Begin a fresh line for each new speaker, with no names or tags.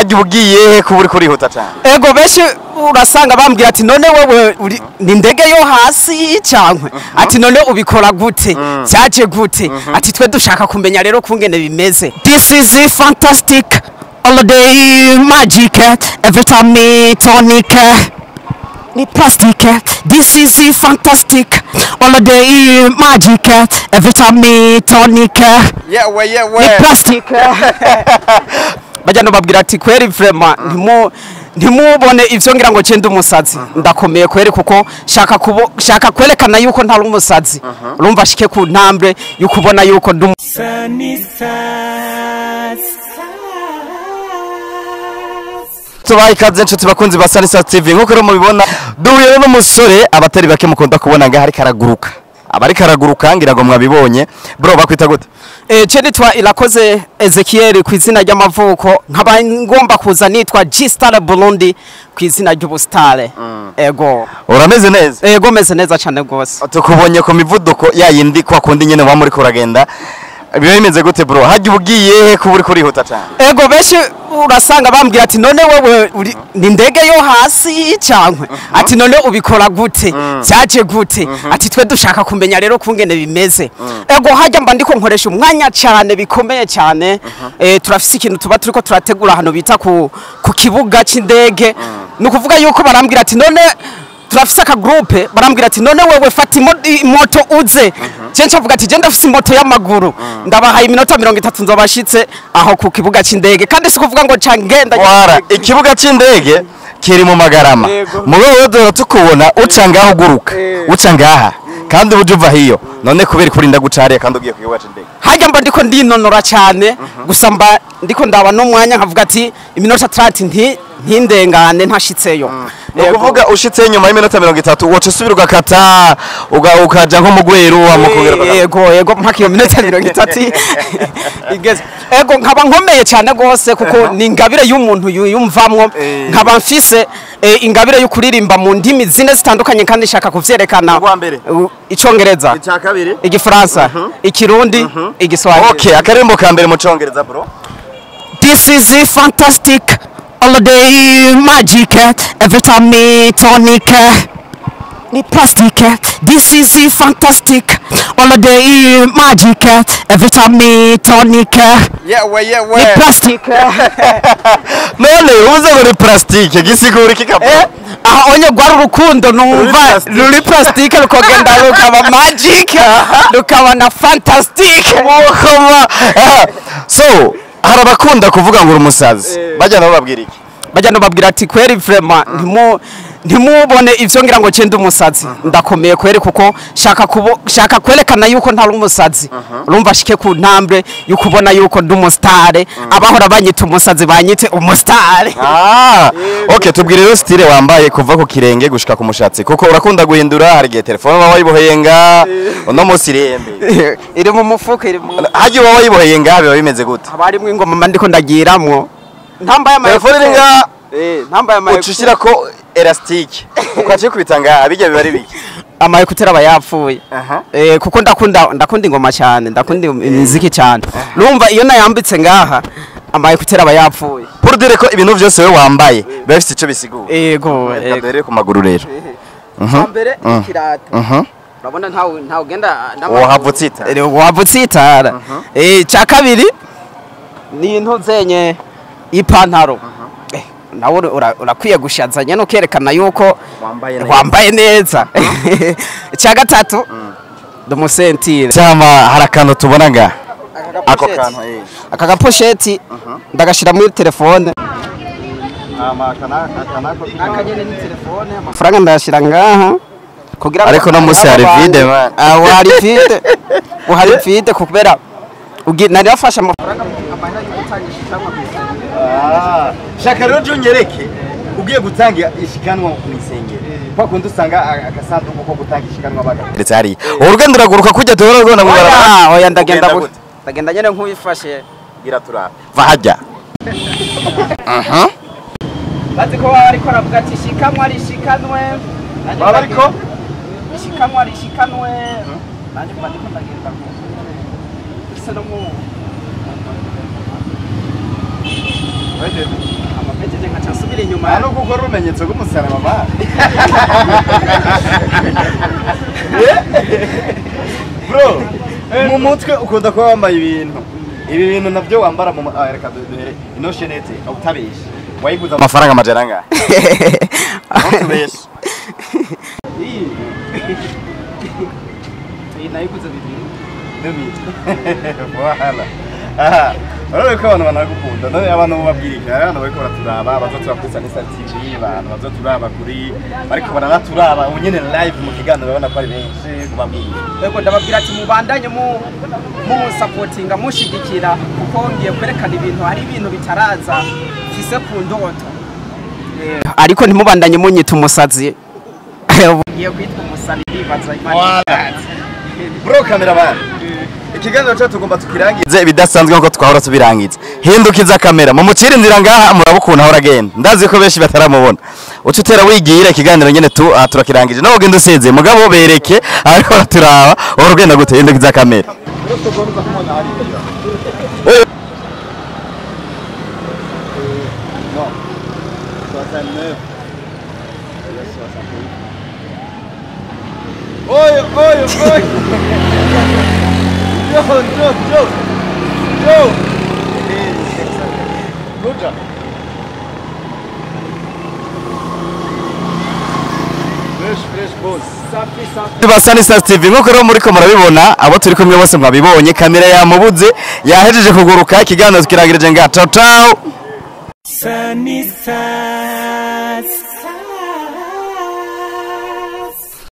Hajya ugiye he kuba uri kurihuta cyane?
Ego, benshi urasanga bambwira ati: "None wewe ni ndege yo hasi cankwe?" Ati: "None ubikora gute? Vyaje gute?" Ati: "Twe dushaka kumenya rero kungene bimeze." This is fantastic, all day magic, every time me tonic ni plastic. This is fantastic, all day magic, every time me tonic
Yewe yewe.
Ni plastic. Bajya no babwira ati: "Kweri, vraiment, ntimubone ivyo ngira ngo cende umusazi. Ndakomeye kweri, kuko shaka kwerekana yuko ntari umusazi." Urumva shike ku ntambwe yukubona yuko ndi
Sunny Side.
Tubaye ikaze, inshuti bakunzi ba Sanisa TV. Nkuko rero mubibona, duhuye n'umusore abatari bake mukunda kubona ngaho ariko araguruka, aba ariko araguruka. Ngira ngo mwabibonye. Bro, bakwita gute?
Ce nitwa Irakoze Ezekiel ku izina ry'amavuko, nkaba ngomba kuza nitwa G-Star Burundi ku izina ry'ubustare. Ego.
Urameze neza?
Ego, meze neza cyane gose.
Tukubonye ku mivuduko ya yindi kwa kundi nyene wa muri kuragenda. Biba bimeze gute, bro? Hajya ugiye he kuba uri kurihuta cyane?
Ego, benshi urasanga bambwira ati: "None wewe ni ndege yo hasi cankwe?" Ati: "None ubikora gute? Vyaje gute?" Ati: "Twe dushaka kumenya rero kungene bimeze." Ego, hajya mba ndiko nkoresha umwanya cyane bikomeye cyane. Turafise ikintu tuba turiko turategura hano bita ku kibuga c'indege. Ni ukuvuga yuko barambwira ati: "None turafise aka groupe." Barambwira ati: "None wewe fata imoto uze." Je ncavuga ati: "Je ndafise imoto y'amaguru, ndabahaye iminota 30 nzobashitse aho ku kibuga c'indege." Kandi si kuvuga ngo ca ngenda.
Wara ikibuga c'indege kiri mu Magarama.
Yego.
Mu rwego dore tukubona uca ngaho uguruka, uca ngaha kandi uje uva hiyo. None kubera kurinda guca hariya kandi ugiye ku kibuga c'indege?
Hajya mba ndiko ndinonora cyane gusa, mba ndiko ndaba n'umwanya, nkavuga ati iminota 30 ntindengane ntashitseyo.
Ni ukuvuga ushitse nyuma y'iminota 30, woca usubira ugakata ukaja nko mu Gweru, wamukongera ugakata.
Yego, mpaka iyo minota 30 igeze. Ego, nkaba nkomeye cyane rwose, kuko ni ingabire y'umuntu yumvamwo. Nkaba mfise ingabire yo kuririmba mu ndimi zine zitandukanye, kandi nshaka kuvyerekana.
Urwa mbere?
Icongereza.
Icya kabiri?
Igifaransa, Ikirundi, Igiswahili.
Okay, akarembo ka mbere mu Congereza, bro.
This is fantastic, all day magic, every time me tonic ni plastic. This is fantastic, all day magic, every time me tonic
Yewe yewe.
Ni plastic.
None uvuze ngo ni plastique, gisigura iki kabro?
Aha onye gwari urukundo numva
plastic.
Ruri plastic, rukogenda rukaba magic, rukaba na fantastic.
Mukoma. So hari abakunda kuvuga ngo uri umusazi, bajya nabo babwira iki?
Bajya no babwira ati: "Kweri, vraiment, ntimubone ivyo ngira ngo cende umusazi. Ndakomeye kweri, kuko shaka kwerekana yuko ntari umusazi." Urumva shike ku ntambwe yukubona yuko ndi umusitare. Abahora banyita umusazi banyite umusitare.
Ah, okay, tubwire rero style wambaye kuva ku kirenge gushika ku mushatsi, kuko urakunda guhindura. Hari igihe telefone uba wayiboheye nga, uno munsi irembe.
Iri mu mufuka, iri mu
Hagiye uba wayiboheye nga, biba bimeze gute?
Haba harimwo ingoma mba ndiko ndagiramwo, ntambaye ama
Telefone iri nga,
ntambaye ama
uca ushyirako élastique ukaca ukubita nga, bijya biba ari biki?
Ama écouteurs aba yapfuye.
Aha.
Kuko ndakunda ingoma cyane, ndakunda imiziki cyane. Urumva iyo nayambitse ngaha, ama écouteurs aba yapfuye.
Pour dire ko ibintu byose wowe wambaye biba bifite icyo bisigura.
Ego.
Reka
Ego.
duhere ku maguru rero.
Mbere ikirato. Urabona ntawe ugenda.
Wahava utsitara.
Wahava utsitara. Cya kabiri ni intuzenye ipantaro. Nawe urakwiye gushaza nyene, ukerekana yuko
Wambaye neza.
Wambaye neza. Icya gatatu dumusentire.
Cyama hari akantu tubona nga, ako kantu.
Aka gapochette ndagashira muri telefone. Aka nyene ni telefone, amafaranga ndayashira ngaha kugira ngo
Ariko no munsi hari vide, man.
Ah, hari vide, hari vide, kubera nari nafashe amafaranga, amahera yo gutangisha cyangwa kw'isengero.
Shaka rero jya unyereke ugiye gutanga ishikanwa mu isengero, kwa kundi usanga agasanduku ko gutanga ishikanwa bagateretse hariya. Urugendo uraguruka kujya duhora rubona mu barabara?
Oya, oya, ndagenda
Ugenda
gute?
gute?
Ndagenda nyene nk'uwifashe.
Gira turabe va hajya.
Bazi ko baba bariko baravuga ati ishikanwa rishikanwe. Nanjye
Baba bariko?
Ishikanwa rishikanwe, nanjye mba ndiko ndagenda bisa no mu Ndamuremesheje nkaca nsubira inyuma.
Nta nubwo ukora urumenyetso rw'umusaraba ba. Bro, mu mutwe ukunda kuba wambaye ibintu. Ibi bintu navyo wambara mu reka duhere ino chaînette utabeshe. Wayiguze amafaranga amajana angahe? Ntutubeshe.
Iyi nayiguze 2000.
Demi. Voilà. Aha. Urabona ko abantu banagukunda. None abantu bubabwira iki? Hari abantu bariko baraturaba, bazotura kuri Sanisa TV, abantu bazoturaba kuri bariko baranaturaba ubu nyene live mu kiganiro, urabona ko ari benshi, ubabwira.
Ego, ndababwira ati mubandanye mu musapotinga, mushigikira, kuko ngiye kwerekana ibintu, hari ibintu bitaraza mfise ku ndoto. Ariko ntimubandanye munyita umusazi, ngiye kwitwa umusazi, ndibaza Imana
Voilà.
ishatse.
Bro, cameraman. Ikiganiro cyacu tugomba tukirangize ibidasanzwe nkuko twahora tubirangiza. Hindukiza kamera, mumucire inzira ngaha, murabukunda ahora agenda. Ndazi ko benshi bataramubona. Uca utera wigira ikiganiro nyene tu aha turakirangije. Nawe ugenda usezeye, mugabo bereke ariko baraturaba, uhora ugenda gute? Hindukiza kamera. Oyo.
Non. 69. 68. Oyo, oyo, oyo. Yo, yo, yo. Yo. Good. Fresh, fresh boss.
Safi safi.
Basani Stars TV, nkuko rero muriko murabibona, abo turi kumwe bose mwabibonye, kamera yamubuze, yahejeje kuguruka. Ikiganiro kirangirije nga, ciao ciao.
Sunny side.